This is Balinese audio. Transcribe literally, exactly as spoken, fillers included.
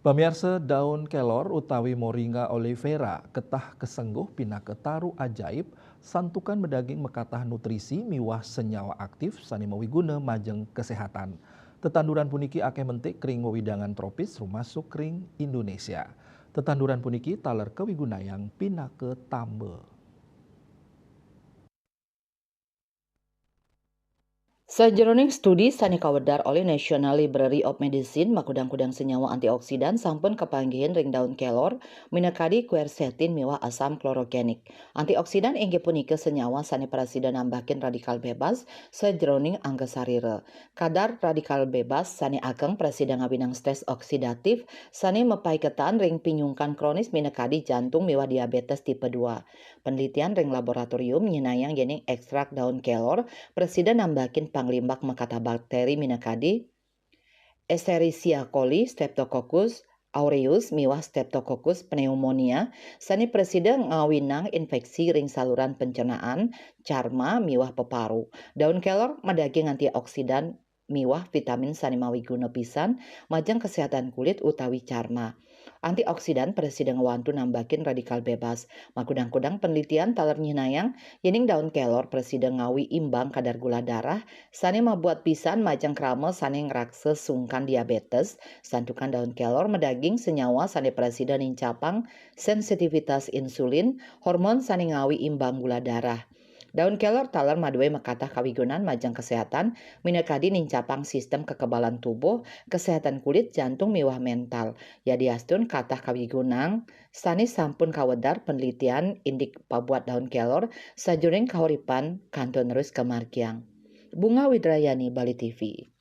Pamiarsa, daun kelor utawi Moringa oleifera ketah kasengguh pinaka taru ajaib, santukan madaging makatah nutrisi miwah senyawa aktif sane mawiguna majeng kesehatan. Tetanduran puniki akeh mentik ring wewidangan tropis, rumasuk ring Indonesia. Tetanduran puniki taler kawigunayang pinaka tamba. Sajeroning studi sane kawedar olih National Library of Medicine, makudang-kudang senyawa antioksidan sampun kapanggihin ring daun kelor, minakadi quercetin miwah asam klorogenik. Antioksidan inggih punika senyawa sane prasida nambahin radikal bebas sajeroning angga sarira. Kadar radikal bebas sane ageng prasida ngawinang stres oksidatif sane mapaiketan ring pinyungkan kronis minakadi jantung miwah diabetes tipe dua. Penelitian ring laboratorium nyihnayang yening ekstrak daun kelor prasida nambahin panglimbak makatah bakteri minakadi Escherichia coli, Streptococcus aureus, miwah Streptococcus pneumonia, sane prasida ngawinang infeksi ring saluran pencernaan, carma, miwah peparu. Daun kelor madaging antioksidan miwah vitamin sane mawiguna pisan majeng kesehatan kulit utawi carma. Antioksidan prasida ngwantu nambahin radikal bebas. Makudang-kudang penelitian taler nyihnayang yening daun kelor prasida ngawi imbang kadar gula darah, sane mabuat pisan majeng krama sane ngraksa sungkan diabetes, santukan daun kelor madaging senyawa sane prasida nincapang sensitivitas insulin, hormon sane ngawi imbang gula darah. Daun kelor taler madue makatah kawigunan majeng kesehatan, minakadi nincapang sistem kekebalan tubuh, kesehatan kulit, jantung, miwah mental. Yadiastun katah kawigunan sane sampun kawedar penelitian indik pabuat daun kelor sajeroning kahuripan kantun terus kamargiang. Bunga Widrayani, Bali T V.